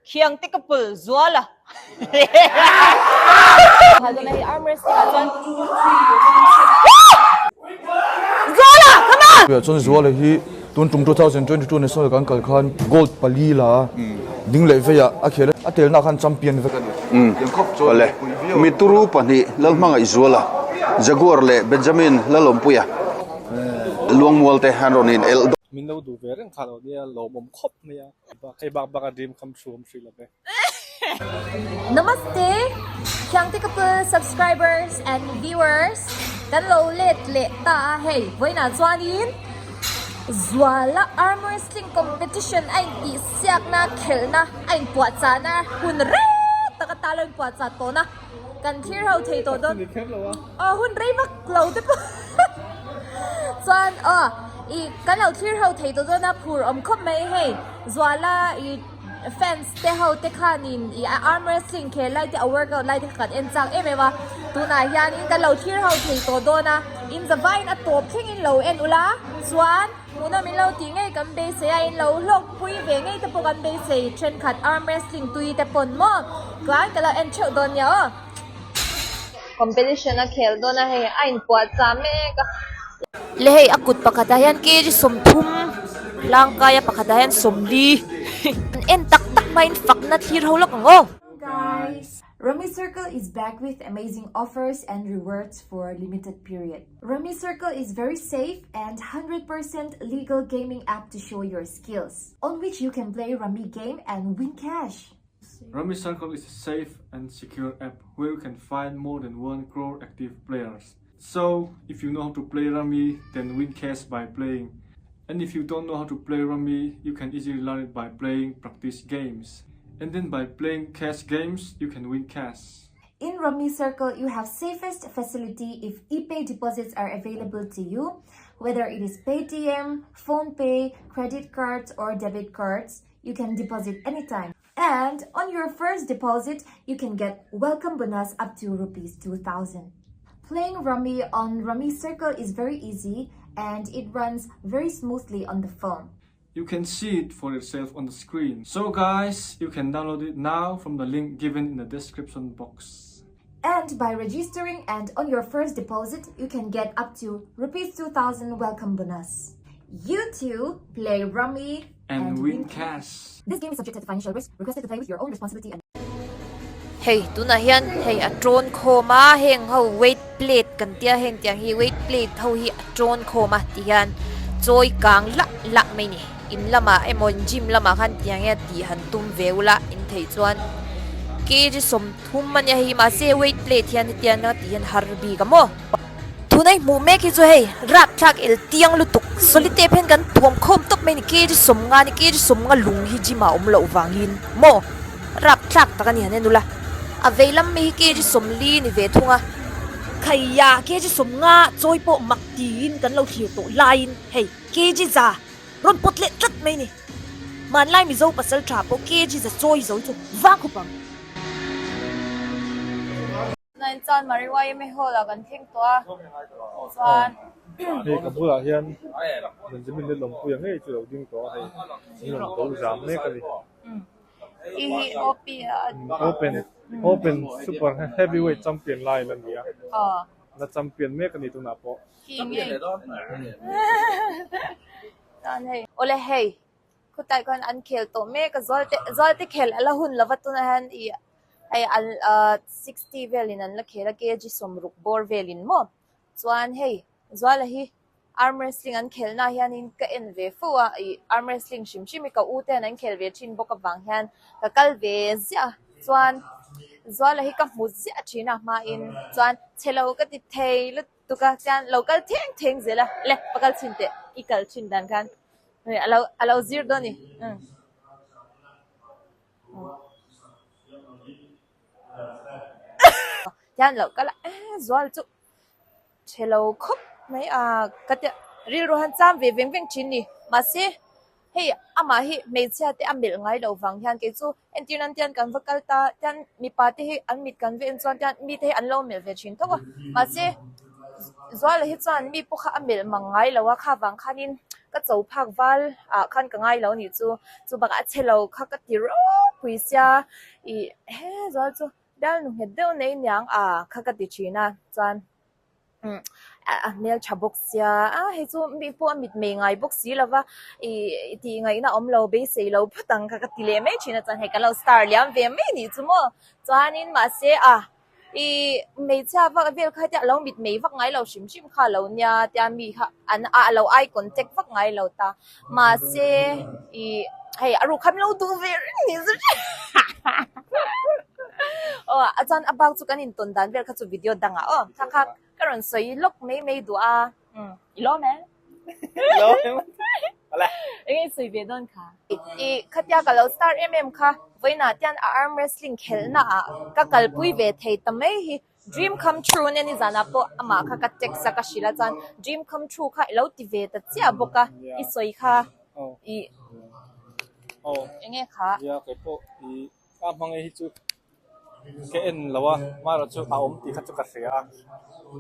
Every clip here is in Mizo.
Khiangte ka pul Zuala. Zuala come on! Puia chuan Zuala hi tun tum 2022 national kan kal khan gold pali la a, ding leh veiah a khel a, a telna khan champion vek a ni. Tiang khawp chuan Awle, pui viau. Mituru pahnih Lalhmangaih Zuala, Jaguar leh Benjamin Lalawmpuia Luangmual te an rawn in elh dawn. Min lo duh ve reng kha lo nia lawmawm khawp mai a. Hei bak bak a dream come true awm hrih lo ve. Namaste Khiangte couple subscribers and viewers kan lo let leh ta a hei vawiinah chuanin Zuala arm wrestling competition a intih siakna khelhna a inpuahchahna hun rei tak ata lo inpuahchah tawhna kan thlir ho thei tawh dawn aw hun rei vak lo te pawh chuan aw ih kan lo thlir ho thei tawh dawn a phur awm khawp mai hei Zuala ih fans te ho te khanin ih a arm wrestling khel lai te a workout lai te kha kan en chak em em a tunah hianin kan lo thlir ho thei tawh dawn a in zavaiin a tawp thlengin lo en ula chuan hmuhnawm in lo tih ngei kan beisei a in lo hlawk pui ve ngei te pawh kan beisei thenkhat arm wrestling tui te pawn maw tlai ka lo en theuh dawn nia aw. Competition a khel dawn a hei a inpuah chah mek a. Le hei a kut pakhatah hian kg 30 hlangkai a pakhatah hian 40 an en tak tak hmain fakna thlir ho lawk ang aw. Guys, Rummy Circle is back with amazing offers and rewards for limited period. Rummy Circle is very safe and 100% legal gaming app to show your skills, on which you can play Rummy game and win cash. Rummy Circle is a safe and secure app where you can find more than 1 crore active players. So, if you know how to play Rummy, then win cash by playing. And if you don't know how to play Rummy, you can easily learn it by playing practice games. And then by playing cash games, you can win cash. In Rummy Circle, you have safest facility if ePay deposits are available to you, whether it is Paytm, PhonePe, credit cards or debit cards, you can deposit anytime. And on your first deposit, you can get welcome bonus up to rupees 2000. Playing Rummy on Rummy Circle is very easy and it runs very smoothly on the phone. You can see it for yourself on the screen. So guys, you can download it now from the link given in the description box. And by registering and on your first deposit, you can get up to rupees 2000 welcome bonus. You too play Rummy and, and win cash. This game is subject to financial risk. Requested to play with your own responsibility and Hei tunah hian hei a tawn khawm a heng ho weight plate kan tia heng tiang hi weight plate ho hi a tawn khawm a ti hian chawi kang lah lah mai ni in lamah emaw in gym lamah khan tiang hian tih han tum ve ula in theih chuan kg 30 a nia hei mahse weight plate hian hetiang a tih hian har bik a maw. Tuna i hmuh mek hi chu hei rapthlak el tiang lutuk solitape hian kan tuam khawm tawp mai a ni kg 50 ni kg 50 lung hi gym ah a awm loh vangin maw rapthlak tak a ni han en ula a vei lam mai hi kg 40 ni ve thung a. Khaia kg 50 chawi pawh mak tiin kan lo thlir tawh laiin hei kg za rawn pawt leh tlat mai a ni. Hmanlai Mizo pasal tha pawh kg za chawi zo chu vang khawp ang. Tunah chuan Mari YMA Hall ah kan thleng tawh a, chuan. Hei ka bulah hian Benjamin leh Lawmpuia ngei chu lo ding tawh a hei, an rawn ko zam mek a ni. I hi OP a. Open Open Super Heavyweight Champion lai la ni a, la champion mek a ni tunah pawh. Khi ngei. Chuan hei. Awle hei, khawtlai khan an khel tawh mek a, Zualte Zualte khel a la hun lova tunah hian ih Hei an ah 60 velin an la khel a kg 60 bawr velin maw chuan hei Zuala hi arm wrestling an khelh na hianin ka en ve fo a ih arm wrestling hrim hrim hi ka u ten an khel ve thin bawk avang hian ka kal ve ziah a chuan Zuala hi ka hmu ziah thin a hmain chuan chhe lo ka ti thei lutuk a chuan lo kal theng theng zel a le va kal chhin teh i kal thin dan khan alo alo zir dawn a ni umm. Tian loh ka la zual chu chhe lo khawp mai a ka tia rilru han cham ve veng veng thin ni mahse hei amah hi hmeichhia te a melh ngai loh vang hian kei chu entir nan tian kan va kal ta tian mipa te hi an mit kan va en chuan tian mite hi an lo melh ve thin tho a mahse Zuala hi chuan mi pawh kha a melh mang ngai lo a kha vang khanin. Ka cho phak val ah khan ka ngai lo anih chu. Chu bakah a chhe lo kha ka ti ropui sia ih he zual chu bialnu nghet deuh nei niang a kha ka ti thin a chuan umm a hmeltha bawk sia a hei chu mi pawh a mit mei ngai bawk si lo va ih tih ngaihna awm lo beisei lo phawt ang kha ka ti leh mai thin a chuan hei ka lo star liam ve mai anih chu maw chuanin mahse a Ih hmeichhia vak vel kha tia lo mit mei vak ngai lo hrim hrim kha lo nia tia mi kha an a lo eye contact vak ngai lo ta mahse ih hei a ruk kha min lo duh ve reng ni chu aw a chuan a bak chu kan intawn dan vel kha chu video dangah aw kha kha ka rawn sawi lawk mai mai duh a umm i lawm em eng nge i sawi ve dawn kha ih khatia ka lo star em em kha vawiinah tian a arm wrestling khelhna ah ka kalpui ve thei ta mai hi dream come true nia nizanah pawh amah kha ka text a ka hrilh a chuan dream come true kha i lo ti ve ta chiah bawk a i sawi kha ih eng nge kha. Ka en lo a, amaherawhchu a awm tih kha chu ka hria a,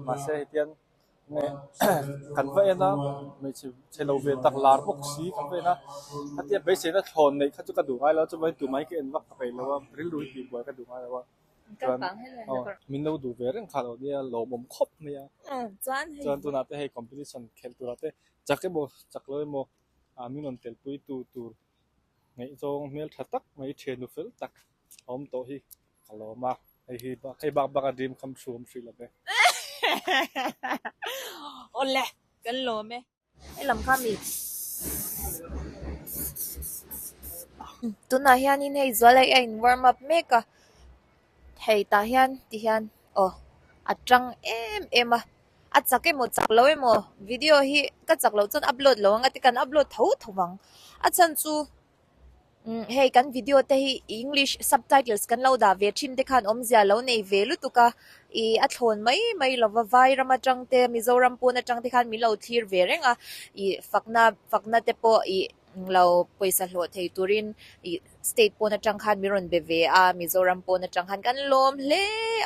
mahse hetiang nge kan va en a, hmeichhe chhe lo ve tak lar bawk si kan va en a, khatia beiseina thlawn neih kha chu ka duh ngai lo a, chuvangin tumah hi ka en vak ka peih lo a, rilru hi tihbuai ka duh ngai lo a, chuan aw min lo duh ve reng kha lo nia lawmawm khawp mai a, chuan tunah te hei competition khelh turah te chak emaw chak lo emaw ah min rawn telpui tu tur. Ngaihzawng hmel tha tak mai thian nu fel tak a awm tawh hi ka lawm a, hei hi hei bak bak a dream come true awm hrih lo ve. Awle, kan lawm e. Hei lam kha mi. Tunah hianin hei zual a in warm up mek a, hei tah hian ti hian aw a tang em em a. A chak emaw chak lo emaw video hi ka chak loh chuan upload lo ang a ti kan upload tho tho vang. A chhan chu umm hei kan video te hi english subtitles kan lo dah ve thin te khan awmzia lo nei ve lutuk a ih a thlawn mai mai lova vai ram atang te Mizoram pawn atang te khan min lo thlir ve reng a ih fakna fakna te pawh ih lo pawisa hlawh thei turin ih state pawn atang khan min rawn be ve a Mizoram pawn atang khan kan lawm hle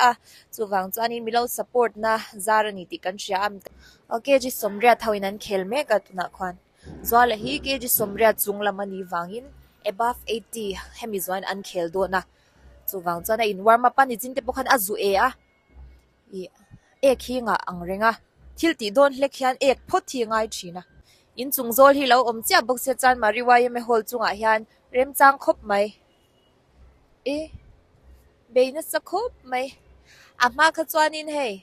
a chuvang chuanin min lo support na zar a ni tih kan hria a aw kg sawmriat ho in an khel mek a tunah khuan Zuala hi kg sawmriat chung lam a nih vangin above 80 hemi zuain an khel dawn a chuvang chuan a in warm up a nichin te pawh khan a zu e a. Ih ek hi ngah ang reng a, thil tih dawn hlek hian ek phawt hi a ngai thin a. Inchung zawl hi lo awm chiah bawk se chuan Mari YMA Hall chungah hian remchang khawp mai. I bei nasa khawp mai. A hma kha chuanin hei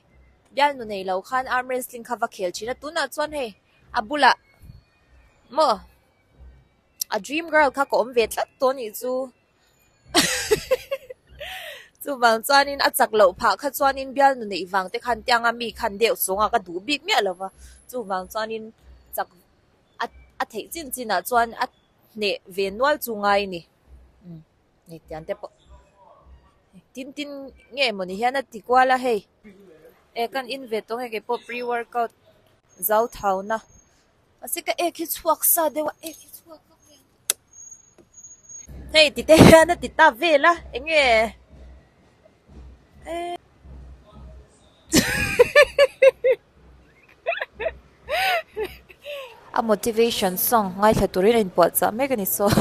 bialnu nei lo khan arm wrestling kha va khel thin a, tunah chuan hei a bulah maw a dream girl kha ka awm ve tlat tawh anih chu. Chuvang chuanin a chak loh phah kha chuanin bialnu neih vang te khan tianga mi khan deuh sawng a ka duh bik miah lo va, chuvang chuanin chak a a theih chin chinah chuan a hneh ve nual chu ngai a ni. Umm hei tiang te pawh tin tin nge mawni hian a ti kual a hei e kan in ve tawng hei keipawh pre workout zau thau na mahse ka ek hi chhuak sa deuh a ek hi chhuak vak mai ang. Hei ti te hian a ti ta vel a eng nge a motivation song ngaithla turin a inpuahchah mek a ni saw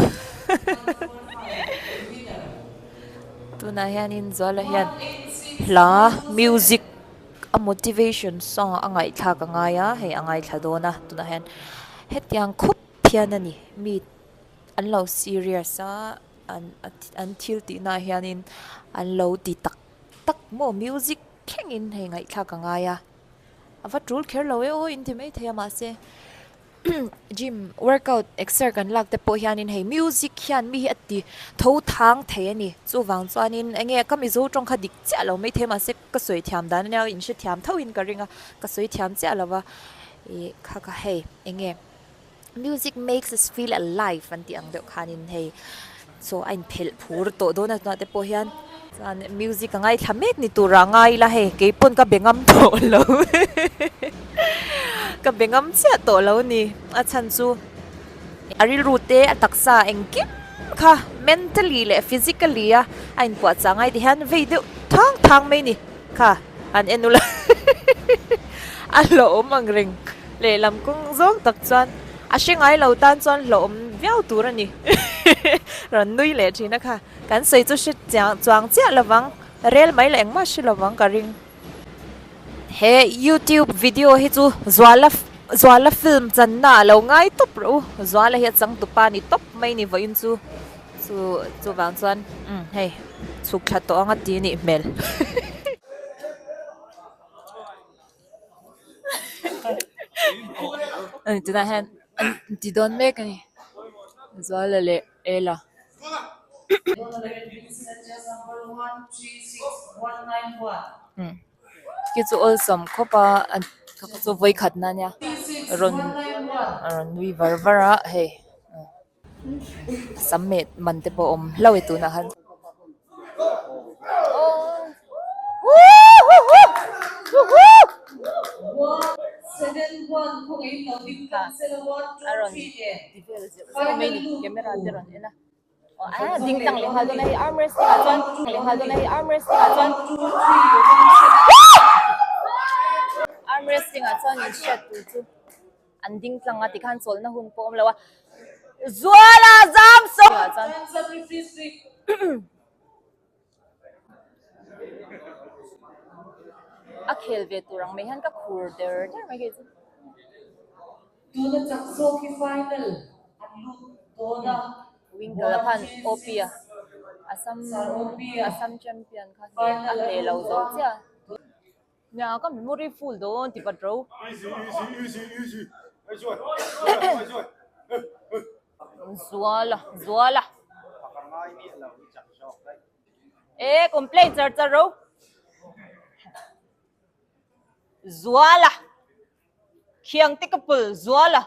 tunah hianin Zuala hian hla music a motivation song a ngaihthlak a ngai a hei a ngaithla dawn a tunah hian hetiang khawp Phian a ni. Mi an lo serious a, an an thil tih naah hianin an lo ti tak tak maw music thlengin hei ngaihthlak a ngai a. A va tul kher lo e aw in ti maithei a mahse gym workout exer kan lak te pawh hianin hei music hian mi hi a ti tho thang thei a ni. Chuvang chuanin eng nge ka Mizo tawng kha dik chiah lo maithei a mahse ka sawi thiam dan ania in hrethiam thoin ka ring a, ka sawi thiam chiah lo va ih kha kha hei eng nge. Music makes us feel alive an tih ang deuh khanin hei chaw a inphelh phur tawh dawn a tunah te pawh hian chuan music a ngaithla mek ni turah a ngai ila hei keipawn ka be ngam tawh lo ka be ngam chiah tawh lo a ni a chhan chu a rilru te a taksa engkim kha mentally leh physically a a inpuahchah ngai ti hian vei deuh thang thang mai a ni kha an en ula a hlauhawm ang reng. Lehlam kawng zawng tak chuan. A hre ngai lo tan chuan hlauhawm viau tur a ni. Rawn nui leh thin a kha. Kan sawi chu hre chiang chuang chiah lovang, rel mai la engmah hre lovang ka ring. He youtube video hi chu Zuala Zuala film channa a lo ngai tawp rawh u. Zuala hi a changtupa ni tawp mai ni vawiin chu chu chuvang chuan umm hei chhuk thla tawh anga ti nih hmel. Tunah hian an ti dawn mek a ni Zuala leh Ela. Khi chu awlsam khawp a kha chu vawikhat na nia rawn rawn nui var var a hei sam meh man te pawh a awm hlauh e tunah khan. A rawn ti vel zeuh zeuh mai ni camera te rawn en a a ding tlang leh nghal dawn a hei arm wrestling ah chuan leh nghal dawn a hei arm wrestling ah chuan arm wrestling ah chuan in hriat tur chu an ding tlang a tikhan chawlhna hun pawh a awm lo a Zuala zam saw ah chuan. A khel ve tur ang mai hian ka khur der der mai kei chu. Tuna chak zawk hi final an lut dawn a. Winkle a khan OP a Assam Assam champion kha a hle lo zo chiah. Nia ka memory full dawn ti pat ro. Zuala Zuala. E complain char char ro. Zuala. Khiang te ka pul Zuala.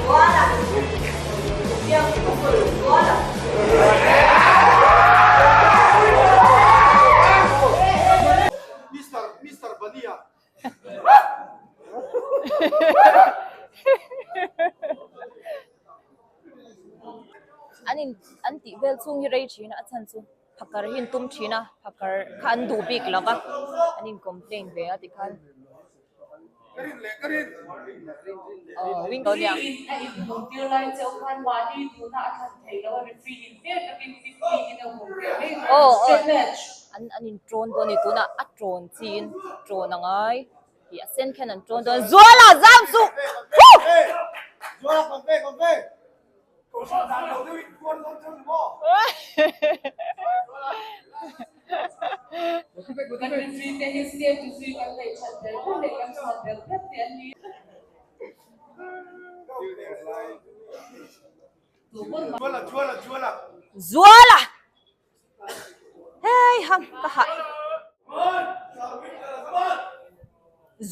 Zuala. Khiang te ka pul Zuala. Mister Mister Bania. An in an tih vel chhung hi rei thin a a chhan chu phakar hi an tum thin a phakar kha an duh bik lo va an in complain ve a tikhan aw wing Referee in a inhum tir lai chauh khan mahni duhna a thlan theih loh a referee in fair takin 50 in a hum tir mai aw straight match. An an in trawn dawn a ni tunah a trawn chiin trawn a ngai. Tih a sen khian an ṭawn dawn. Zuala zam suh! Woo! Zuala kom ve kom ve. Kohhran dan lo deuh in khuar dawn cheu ni maw? Kan referee te hi state referee kan neih that ber ber leh kan chhuan ber ber te an ni. Zuala Zuala Zuala. Zuala! Hei ham ka hah.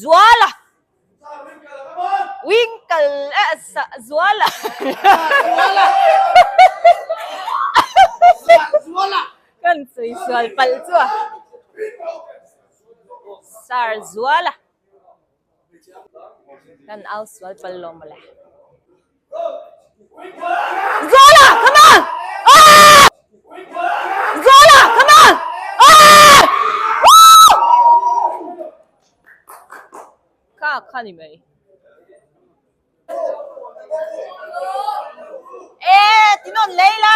Zuala. Winkle eh sa Zuala. Zuala. Kan sawi sual palh chu a. Sir Zuala. Kan au sual pal lo mawle. Zola, come on! Ah! Zola, come on! Ah! Woo! Kha kha ni mai. Eh, tinon Leila.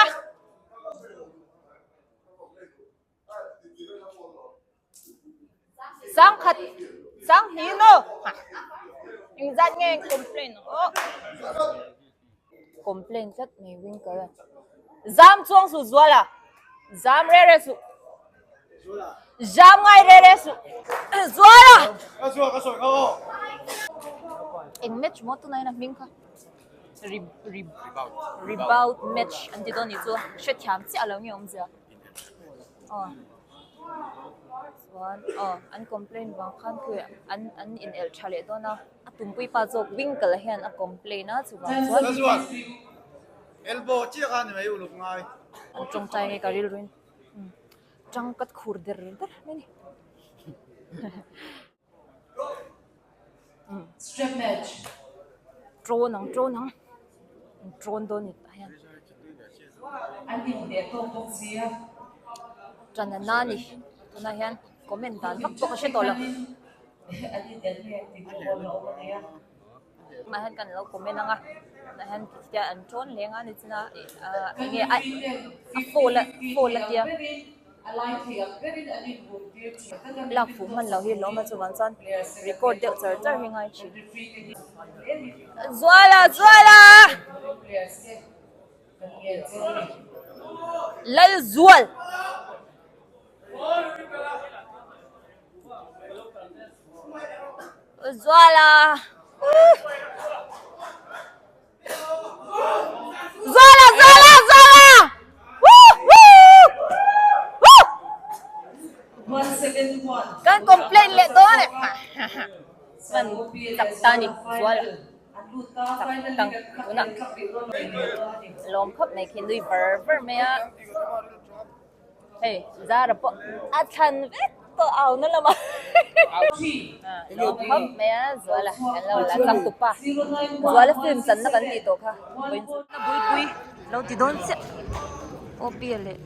Sangkhat sanghnih no engzat nge complain ang aw complain tlat mai winkle a zam chuang su zuala zam re re su zam ngai re re su zuala eng match maw tunah hian a hming kha rebound match an ti dawn nih chu hrethiam chiah lo nge awmzia. Aw chuan aw an complain vang khan khi an an in elh tha leh dawn a a tumpui pa zawk winkle hian a complain a chuvang chuan Elbow chiah kha ni mai uluk ngai. An tawngtai nge ka rilru in tangkat khur der der mai ni. Strap match. Trawn ang trawn ang an trawn dawn ni tah hian. An inhneh tawk bawk sia. Ṭan a na ni tunah hian. Comment dan vak pawh ka hre tawh lo. Mah hian kan lo comment ang a, tah hian khitia an tawn leng a ni china ah enge a a fall a fall a tia lak fuh hman loh hi hlawm a chuvang chuan record deuh char char hi ngai thin. Zuala Zuala! Lalzual! Zuala! Zuala! Zuala! Zuala! Woo! Woo! Woo! Kan complain leh dawn e. Man chak ta ni Zuala. Chak tang tunah lawm khawp mai khi nui var var mai a. Hei Zara pawh a thlan vek tawh au na lamah lawm khawp mai a Zuala kan lo la chang tupa Zuala film channa kan tih tawh kha na bulpui lo ti dawn chiah Opi leh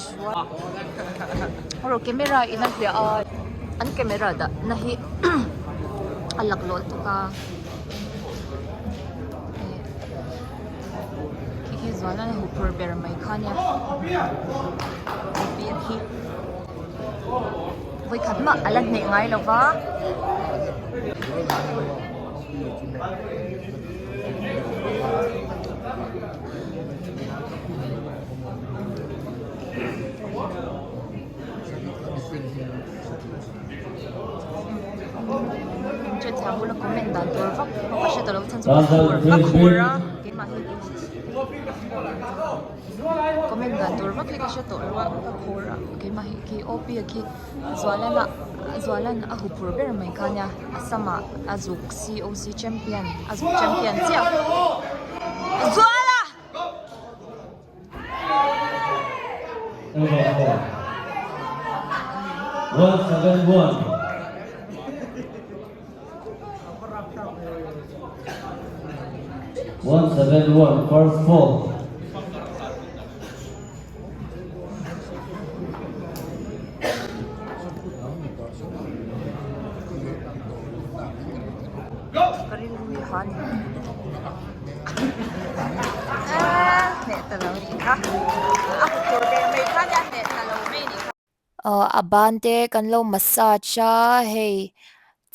Zuala rawh camera in a hliah a an camera dah na hi a laklawh tuk a. Khi khi zual a hu phur ber mai kha nia pian hi vawikhat mah a la hneh ngai lo va. Hriathiam bula comment dan tur vak ka hre ta lo chhan chu ka khur ka khur a keimah hi comment dan tur vak hi ka hre tawh lo a ka khur a keimah hi khi OP a khi Zualan a Zualan a hu phur ber mai kha nia a samah a zuk COC champion a zuk champion chiah Zuala! Ka rilru hi ha ni. Aw a ban te kan lo massage a hei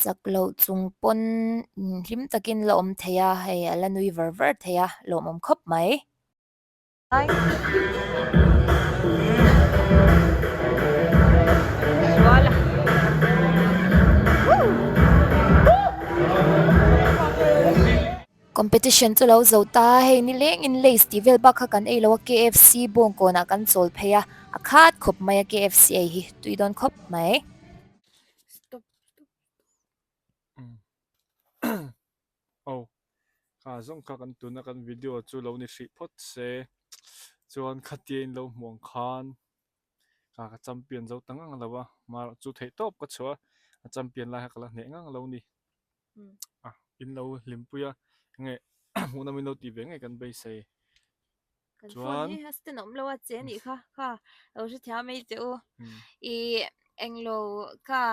chak loh chung pawn hlim takin la awm thei a hei a la nui var var thei a lawmawm khawp mai. Competition chu lo zo ta a, hei nilengin lace tih vel bak kha kan ei lo a, KFC bawngkawnah kan chawl phei a, a khat khawp mai a KFC ei hi tui dawn khawp mai. Aw, kha zawng kha kan tuna kan video chu lo ni hrih phawt se, chuan khatia in lo hmuh ang khan kha ka champion zo ta ngang lo a, marawh chu theih tawp ka chhuah a, a champion lai kha ka la hneh ngang lo ni. A in lo hlimpui a, nge hmuhnawm in lo tih ve ngei kan beisei. Kan phone hi a stand awm lo a che anih kha kha lo hrethiam mai che u. I englo kha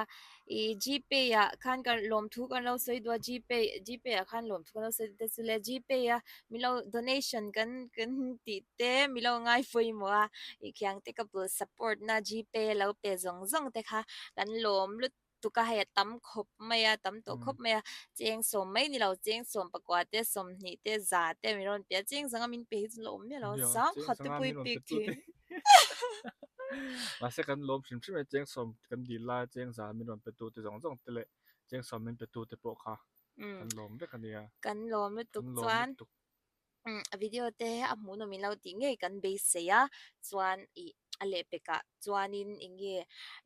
i gpay ah khan kan lawmthu kan lo sawi duh a gpay gpay ah khan lawmthu kan lo sawi duh te chu le gpay a milo donation kan kan tih te milo ngai pawimawh a i khiang te ka bul support na gpay a lo pe zawng zawng te kha kan lawm lutuk. tuk a hei a tam khawp mai a tam tawh khawp mai a cheng sawm mai ni lo cheng sawm pakua te sawmhnih te za te min rawn pe a cheng zanga min pe hi chu la awm miah lo a sang khat te pawh i pek thei mahse kan lawm hrim hrim e cheng sawm kan dil lai a cheng za min rawn pe tu te zawng zawng te leh cheng sawm min pe tu te pawh kha kan lawm vek a nia kan lawm lutuk chuan video te a hmuhnawm in lo tih ngei kan beisei a chuan ih a lehpekah chuanin eng nge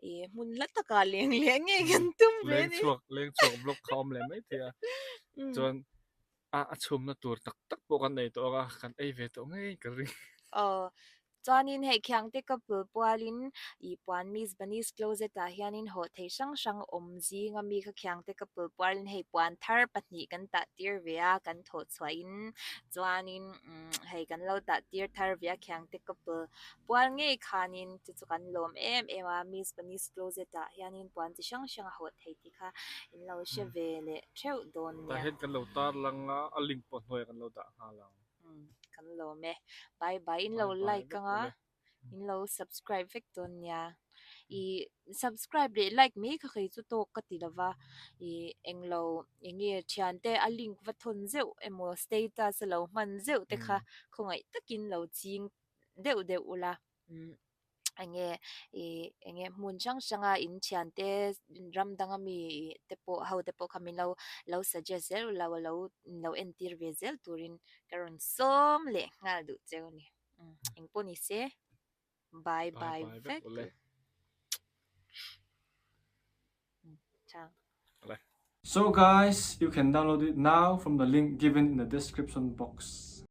ih hmun hla takah leng leh ngei kan tum ve a ni. Leng chhuak leng chhuak vlog kha awm leh mai thei a chuan a a chhumna tur tak tak pawh kan nei tawh a kan ei ve tawh ngei ka ring. Aw. Chuanin hei khiangte couple pualin ih puan Miss Bunny's Closet ah hianin hawh thei hrang hrang awm zing a mi kha khiangte couple pualin hei puan thar pahnih kan tah tir ve a kan thawh chhuahin chuanin umm hei kan lo tah tir thar ve a khiangte couple pual ngei khanin chu chu kan lawm em em a Miss Bunny's Closet ah hianin puan chi hrang hrang a hawh thei tih kha in lo hre ve leh theuh dawn nia. Tah hian kan lo tar lang a, a link pawh hnuaiah kan lo dah nghal ang. Umm kan lawm e. Bye bye in lo like anga in lo subscribe vek dawn nia. I subscribe leh like mai kha kei chu tawk ka ti lova i englo enge thiante a link va thawn zeuh emaw status a lo hman zeuh te kha khawngaih takin lo ching deuh deuh ula umm. Enge ih enge hmun hrang hranga in thiante ram danga mi te pawh ho te pawh kha min lo lo suggest zel lo a lo lo entir ve zel turin ka rawn sawm leh nghal duh cheu a ni engpawh ni se bye bye vek So guys, you can download it now from the link given in the description box.